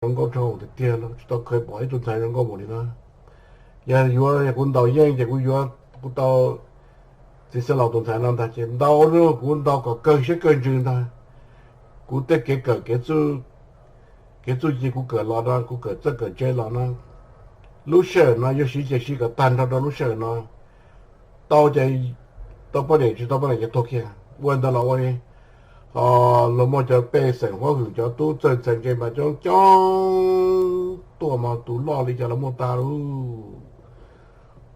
zoo nkauj dhau tiag tiag los tsis tau kheev pom ib tug ntxhais zoo nkauj npaum li no. Yog yuav yog kuv ntaus yeej ces kuv yuav, kuv tau txiv xeev laus tus ntxhais no ntag ces ntaus, kuv ntaus kom kawg siab kawg ntsws ntag. Kuv tej kev kawm, kev txuj ci kuv kawm los no, kuv kawm txawj kawm ntse los no, lub sij hawm no yuav siv ces siv kom tag nrho rau lub sij hawm no. Tau ces tau poj niam, tsis tau poj niam ces tuag kiag. Ua ntawd los ua li. Ho luag muaj cov pej xeem huab hwm, cov tub txawj ntxhais ntse mas coob coob tuaj mas tus loj li cas los muaj tas lauj,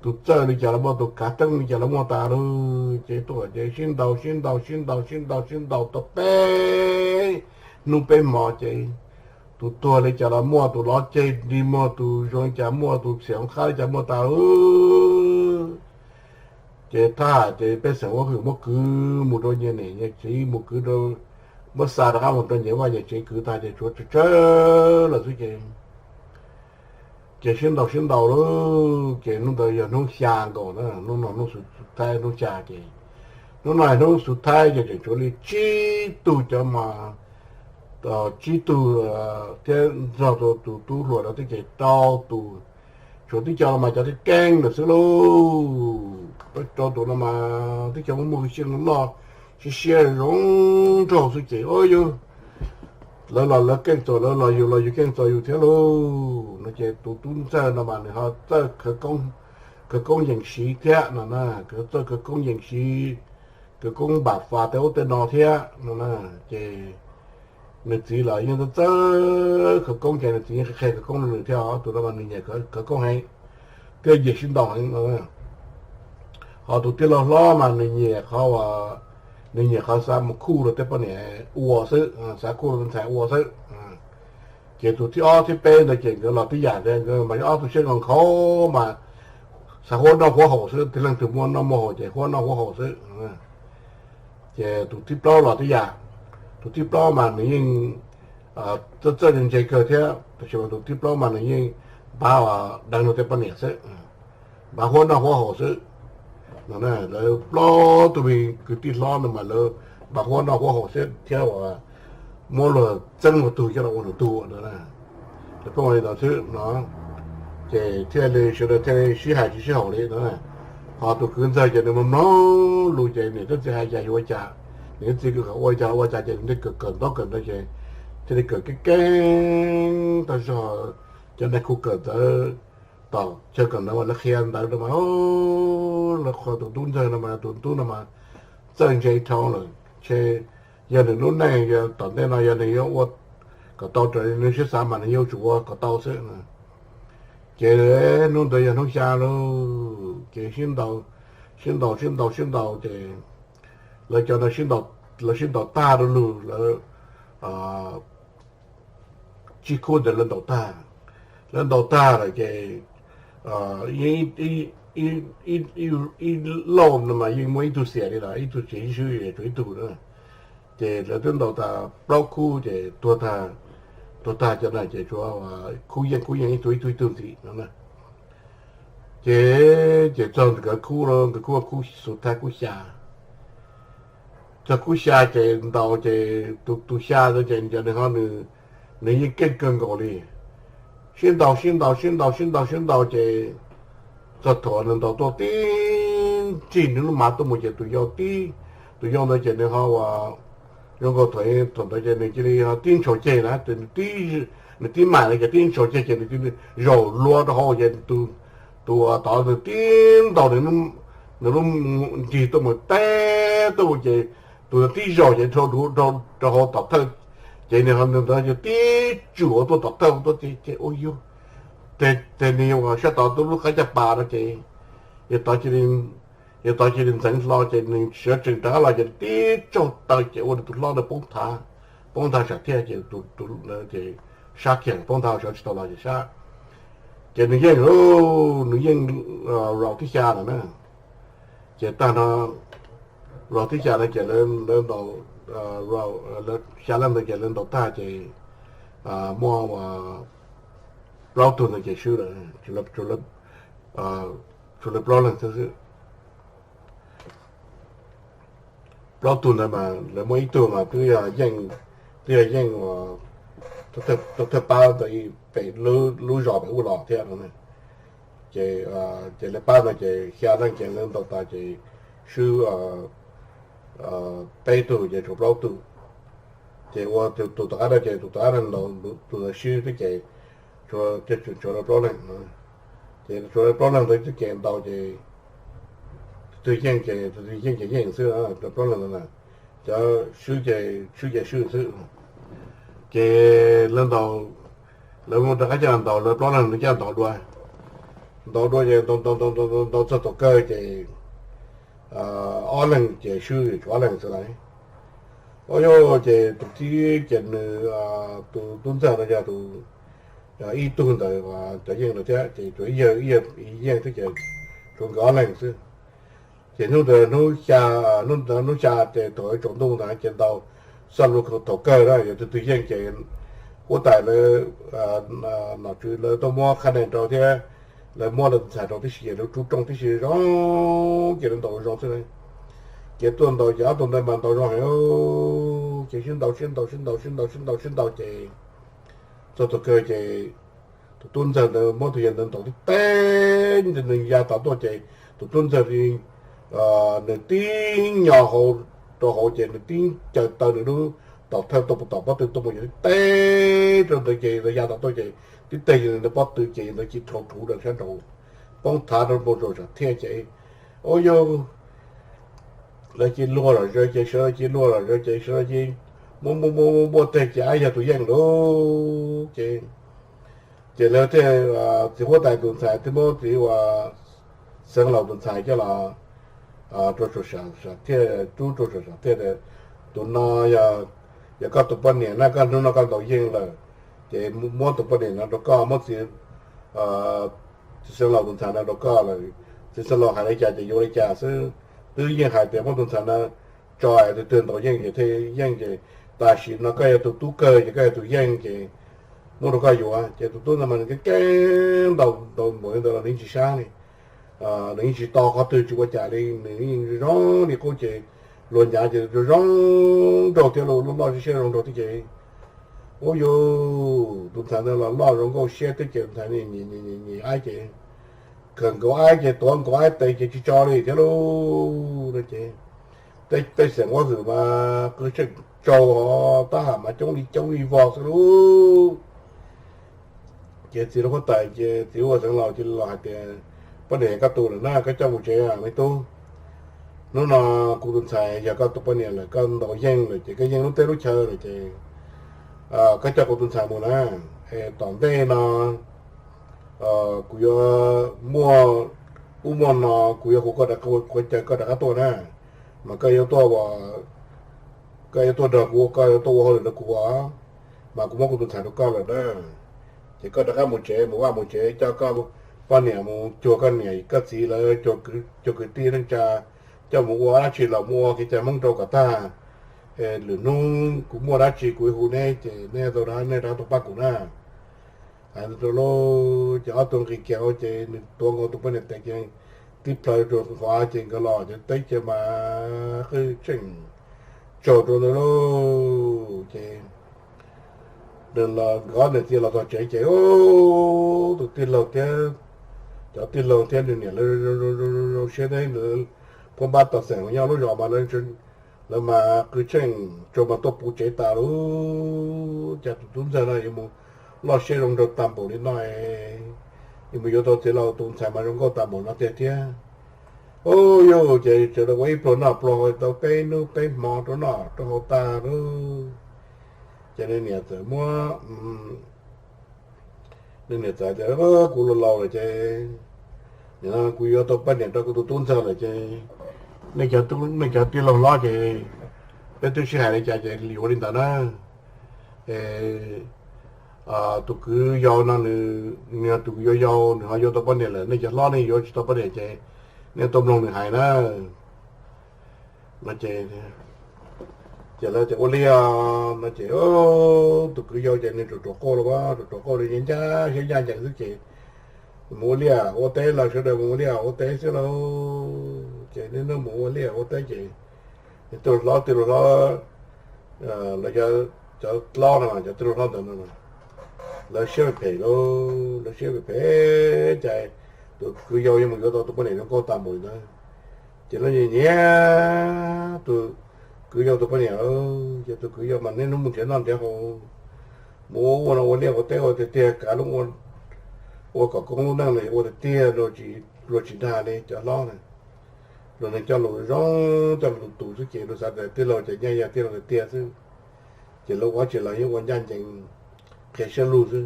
tus txawj li cas los muaj, tus kav teeb li cas los muaj tas lauj. Ces tuaj ces sib ntaus sib ntaus sib ntaus sib ntaus sib ntaus tau peb hnub peb hmo ces tus tuag li cas los muaj, tus lov ceg li muaj, tus zoo li cas muaj, tus xiam qab li cas muaj tas lauj. Ces thaj ces pej xeem huab hwm muab kwv mus rau nyias niam nyias txiv, mus kwv rau, muab xa rov qab mus rau nyias vaj nyias tsev, kwv tag ces tshuav tsawg tsawg lawm xwb ces, ces sib ntaus sib ntaus lauj. Ces hnub ntawd yog hnub xya nkaus na, hnub no hnub xu thaib hnub xya ces, hnub no hnub xu thaib ces tseem tshuav li tsib tug cov mas, tsib tug thiab nrog rau tus tub hluas no twb ces rau tus, tshuav tib co los mas cov keej keej lawm xwb lauj. Rau tus no mas twb cov muaj muaj hwj chim loj, siab siab zoo nraug xwb ces, o yog lawv los lawv keej txom, lawv los yus los yus keej txom yus thiab lauj no ces tus tub ntxawg no mas nws ho txawj khawv koob yees siv thiab no na, txawj khawv koob yees siv, khawv koob npam fas tej ub tej no thiab no na. Ces nws txiv los yeej txawj khawv koob ces nws txiv yeej qhia khawv koob rau nws thiab, tus no mas nws nyiam khawv koob heev thiab nyiam sib ntaus heev no. Ho tus tij laug hlob mas nws nyiam qhov, nws nyiam qhov xav mus khuj rau tej poj niam ua xwb, xav khuj rau tus ntxhais ua xwb. Ces tus thib ob thib peb ntawd ces nkawd los tib yam ntag, nkawd mas ob tug siab nkhaus nkhaus mas xav huab noj huab haus xwb, tig leej twg muaj noj muaj haus ces huab noj huab haus xwb. Ces tus thib plaub los tib yam, tus thib plaub mas nws yeej txawj txawj ntse kawg thiab, tab sis mas tus thib plaub mas nws yeej npaj deev rau tej poj niam xwb, npaj huab noj huab haus xwb. Lawv plaub tug me kwv tij hlob no mas lawv npaj huab noj huab haus xwb thiab uas muab luag txeeb luag tug coj los ua nws tug no. Lawv pheej ua li ntawd xwb no, ces thiaj li sawv daws thiaj li sib hais tsis sib haum li no. Ho tus kwv ntxawg ces nws mloog mloog lus ces niam thiab txiv hais cas yuav ua cas, niam thiab txiv kom ua cas ua cas ces nws thiaj kawm kawm ntaub kawm ntawv ces thiaj li kawm keeb keeb tag zog. Cov neeg khu kawm ntawv tom chaw kawm ntawv mas lawv qhia ntawv rau mas, lawv qhuas tus tub ntxawg no mas tus tub no mas txawj ntse dhau lawm, ntshe yog nws lub neej yog tom ntej no yog nws yuav ua kom tau raws li nws siab xav mas nws yuav tsum ua kom tau xwb. Ces hnub ntawd yog hnub xya lauj, ces sib ntaus, sib ntaus sib ntaus sib ntaus ces lawv cov ntawd, lawv sib ntaus tag rau lug lawv tsib khub ntawd lawv ntaus tag, lawv ntaus tag lawm ces ib lauj no mas yeej muaj ib tug xiam li lawm, ib tug xiam ib swb, tshuav ib tug na. Ces lawv twb ntaus tas plaub khub ces tuag tag, tuag tag cov na ces tshuav khub yeej khub yeej ib tug ib tug ib tug ntxiv no. Ces, ces txog nkawd khub, nkawd khub, khub xu thab khub xya, txog khub xya ces ntaus ces tus, tus xya ntawd ces cov nws ho nws, nws yeej keej kawg nkaus li. Sib ntaus sib ntaus sib ntaus sib ntaus sib ntaus ces txog thaum nws ntaus tuaj tib nrig nws lub mav tuaj mus ces tus yau tib, tus yau ntawd ces nws ho ua zoo nkaus thaum, thaum ntawd ces nws cia li ho tib ntshau ceg na, nws tib mam no ces tib ntshau ceg ces nws cia li zaum luag rau hauv ces tus, tus tod nws tib ntaus nws lub nrig tuaj mus teb tuaj mus ces tus ntawd tib zaum ces rau hauv tom thawj, ces nws ho ntawd ces tib tsum ua tuaj tom thawj tuaj ces ua yug, ces nws yog sab tod tus lub qab caj pas no ces yog tod cia li ntxeev hlo ces nws sawv tsees rov qab los ces tib tsaug taw ces ua rau tus hlob ntawd poob thav, poob thav sam thiaj ces tus, tus ces sab kiag poob thav sawv tsis tau los ces sab. Ces nws yeej, nws yeej round thib xya lawm na. Ces tag no round thib xya no ces lawv ntaus, xya leej ntawd ces lawv ntaus tag ces muaj plaub tug ntawd ces swb lawm, tshuav lawv plaub leeg xwb. Plaub tug ntawd mas lawv muaj ib tug mas twb yog yeej, twb yog yeej uas tuaj thawj pab ntawd pem lub zos pem ub los thiab no. Ces, ces lawv pab no ces xya leej ces lawv ntaus tas ces swb peb tug ces tshuav plaub tug. Ces ua tus tom qab no ces tus tom qab no ntaus tus ntawd swb xwb ces tshuav lawv plaub leeg. Ces tshuav lawv plaub leeg ntawd xwb ces ntaus ces tus twg yeej ces tus twg yeej ces yeej xwb, lawv plaub leeg ntawd na. Cov swb ces swb ces swb xwb. Ces lawv ntaus, lawv mus rov qab coj los ntaus, lawv plaub leeg ntawd coj ntaus dua. Ntaus dua ces ntaus ntaus ntaus ntaus ntaus txog thaum kawg ces ob leeg ces swb tshuav ob leeg xwb lawm. Ua yog ces tus thib ces nws, tus tub ntxawg no yog tus ib tug ntawd cov yeej lawm thiab ces tsuas ib yawg, ib yawg yeej thiab ces tshuav nkawd ob leeg xwb. Ces hnub ntawd hnub xya, hnub ntawd hnub xya ces thaum tsaus ntuj ntawd ces ntaus xoj lus thaum kawg na, yog tus twg yeej ces huab tais lawv, nom tswv lawv tuaj muab qhab nees rau thiab lawv muab lawv tus ntxhais rau tib si, lawv rub rooj tib si zoo, ces lawv ntaus zoo xwb na. Ces tuaj ntaus ces ob tug ntawd mas ntaus zoo heev, ces sib ntaus sib ntaus sib ntaus sib ntaus sib ntaus sib ntaus ces txog thaum kawg ces tus tub ntxawg ntawd muab tus yawg ntawd ntaus tib teg, nws ya tom tuaj ces tus tub ntxawg nws tib nyo hauv rau hauv ces nws tib caws taw nws lub tom thawj tuaj mus tom pob tw tuaj mus yog tib teg rau ntawd ces ya tom tuaj ces tib teg yog ntawd pob tw ces ntawd cia rhau rhuv rau sab nraud, poob thav rau npoo rau sam thiaj ces ua yog lawv cia luag lom zem ces sawv daws cia luag lom zem ces sawv daws cia muab muab muab muab teg ces ab yog tus yeej lawm ces ces lawv thiaj, txiv huab tais tus ntxhais thiaj muab txiv uas Xeev Laus tus ntxhais coj los rau saum sam thiaj, rub rau saum sam thiaj tias, tus no yog koj tus poj niam na, koj hnub no koj ntaus yeej lawm, ces muab tus poj niam no rau koj, muab txiv, txiv Xeev Laus tus ntxhais no rau koj lawm. Txiv Xeev Laus hais li cas ces yuav li cas xwb. Twb yeej hais tias muab tus ntxhais no tso es tus twg ntaus yeej ces thiaj yeej ces tam sim no koj yog tus tub kawg ces koj yog tus yeej ces muab rau koj yuav. Ces tus tub ntawd mas nws keeb keeb ntaus ntaus npaum li ntawd los nws yeej tsis sab li, nws yeej tsis to qhov twg tsis ua cas li, nws yeej zoo li qub ces luag nyav ces zoo zoo nraug thiab, loj loj siab siab zoo nraug thiab ces ua yus tus ntxhais ntawd los loj zoo nkauj siab thiab ces tus ntxhais nyiam nyiam aib ces khaws nkaus aib ces tuav nkaus aib tes ces tsis tso li thiab lauj. No ces tej xeem huab hwm mas qw tsheej tsaus, tab ham mas coob li coob li vog xwb lauj. Ces txiv huab tais ces txiv huab Xeev Laus cia li los hais tias, poj niam koj tu lawm na, koj coj mus tsev me tub. Hnub no kuv tus ntxhais yog koj tus poj niam lawm, koj ntaus yeej lawm ces koj yeej lub teb lub chaw lawm ces koj coj kuv tus ntxhais mus na, es tom ntej no kuv yuav muaj ub muaj no, kuv yuav hu koj, kuv caw koj rov qab tuaj na, mas koj yuav tuaj, koj yuav tuaj nrog kuv, koj yuav tuaj ua hauj lwm nrog kuv os, mas kuv muab kuv tus ntxhais rau koj lawm na. Ces koj rov qab mus tsev, mus vaj mus tsev, coj koj poj niam mus cuag koj niam koj txiv lawv, cuag kwv tij neej tsa, coj mus ua dab tsi los mus ua kev cai Hmoob rau kom tag. Lwm hnub kuv muaj dab tsi kuv hu neb ces neb tau rov, nej rov tau pab kuv na. Hais rau lauj, ces ob tug nqis kiag ces nws tuav nkaus tus poj niam tes ces tib plhaw rau qhov av ces nkawd los ces teb chaws mas qw tsheej tsaus rau ntawd lauj. Ces nws los nkawd ob niam txiv los txog tsev ces tus tij laug thiab, cov tij laug thiab nws niam lawv zoo zoo siab thiab, phuab npab tog xeem uas nyob lub zos mas lawv mas qw tsheej tsaus mas tuaj puv tsev tas lauj. Cas tus tub ntxawg no yuav mus loj siab zoo nraug tag npaum li no, yuav mus yuav tau txiv laus tus ntxhais mas zoo nkauj tag npaum no tiag thiab. Ub, yog ces sawv daws ua ib pluag noj pluag haus tau peb hnub peb hmo rau noj rau haus tag lauj. Ces nws niam txawm muab, nws niam txawm tias, kuv laus laus lawm ces nim no kuv yuav tau poj niam rau kuv tus tub ntxawg lawm ces nej cov tij laug hlob ces peb twb sib hais li cas ces yuav li ntawd na. Es tus kwv yau no nws, nws yog tus yau yau, nws ho yuav tau poj niam lawm, nej cov hlob nej yuav tsis tau poj niam ces nej tuaj mloog nws hais na. No ces, ces lawv tias ua li no ces tus kwv yau ces nws ruam ruam qauj los, ruam ruam qauj li ncaj siab ncaj ncees xwb ces mus ua liaj ua teb los sawv daws mus ua liaj ua teb xwb lauj. Ces niaj hnub mus ua liaj ua teb ces tij laug hlob, tij laug hlob, lawv cov hlob no, cov tij laug hlob ntawd no Lawv siab phem phem lauj, lawv siab phem phem, cas tus kwv yau yuav mus yuav tau tus poj niam zoo nkauj tag npaum li ntawd. Ces lawv nyiam nyiam tus kwv yau tus poj niam, ces tus kwv yau mas niaj hnub mus nrhiav noj nrhiav haus, mus ua ua no ua liaj ua teb ua tiag tiag, kav lub ua kom koob lub neej los ua tiag tiag, luag tsis dag li cov hlob na. Luag neeg coj lus zoo, coj lus tus tus xwb ces luag xav tias tij laug ces nyaj yog tij laug tiag tiag xwb. Ces lawv ua tsis los yeej ua ncaj ncees qhia siab lug xwb.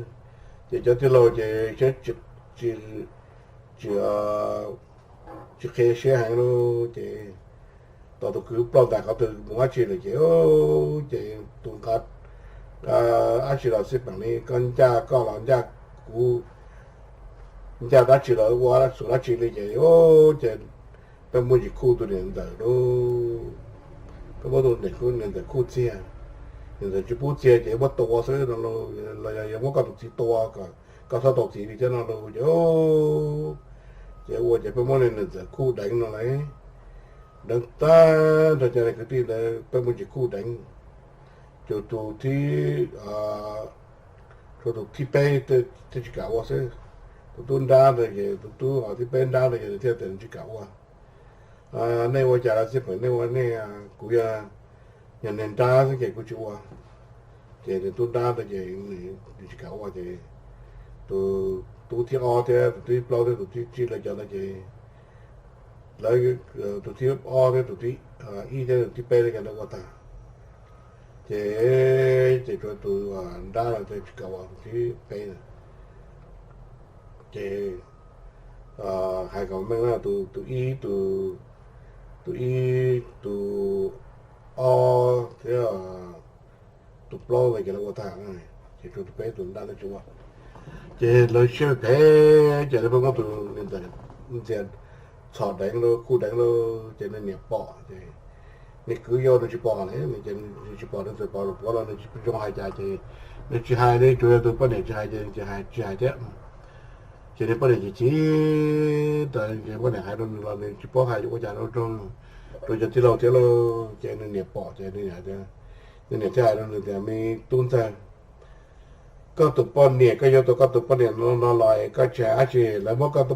Ces cov tij laug ces tsis, tsis, tsis qhia siab heev li. Ces tos tus kwv ploj ntais qhov twg mus dab tsi lawm ces, ces tus nqa dab tsi los xij peem li, koj ncaj koj los ncaj kuv, ncaj dab tsi los ua xuas dab tsi li ces, ces peb muab ntsis khuj tus niam ntxawm lauj. Peb muab tus niam ntxawm khuj txiag. Niam ntxawm tsis pub txiag ces muab tua xwb no los yog, yog muab koj tus txiv tua kom koj txhob tau txiv li thiab no los ces, ces ua ces peb muab niam ntxawm khuj deev no lauj. Deev tag nrho cov kwv tij ntawd peb muab ntsis khuj deev. Ces tus thib, tshuav tus thib peb thiaj tsis kam ua xwb. Tus tub nrab ntawd ces, tus tub thib peb nrab ntawd ces nws thiaj tias nws tsis kam ua. Nej ua cas los xij peem, nej ua nej, kuv yog, yog niag nrab xwb ces kuv tsis ua. Ces nws tub nrab ntawd ces nws tsis kam ua ces tus tub thib ob thiab tus thib plaub thiab tus thib tsib lawv cov ntawd ces lawv, tus thib ob thiab tus thib ib thiab tus thib peb lawv cov ntawd ua tag. Ces, ces tshuav tus nrab no thiaj tsis kam ua, tus thib peb na. Ces hais kom meej na, tus ib, tus ib, tus ob thiab tus plaub ntawd ces lawv ua tag, ces tshuav tus peb tus nrab lawv tsis ua. Ces lawv siab phem ces lawv pheej muab tus niam ntxawm ntxias txhom deev lauj, khuj deev lauj, ces nws niam pom ces, nws kwv yau nws tsis pom, nws tsis pom, nws txawm pom lus puav los nws tsis zoo hais cas ces nws tsis hais li, tsuas yog tus poj niam tsis hais ces nws tsis hais, tsis hais thiab. Ces nws poj niam chim chim tas ces poj niam hais rau nws los nws tsis paub hais ua cas rau, rau cov tij laug thiab lauj. Ces nws niam pom ces nws niam, nws niam thiaj hais rau nws tias, me tub ntxawg, koj tus poj niam, koj yuav tau koj tus poj niam no los koj tsis hais dab tsi, lawv muab koj tus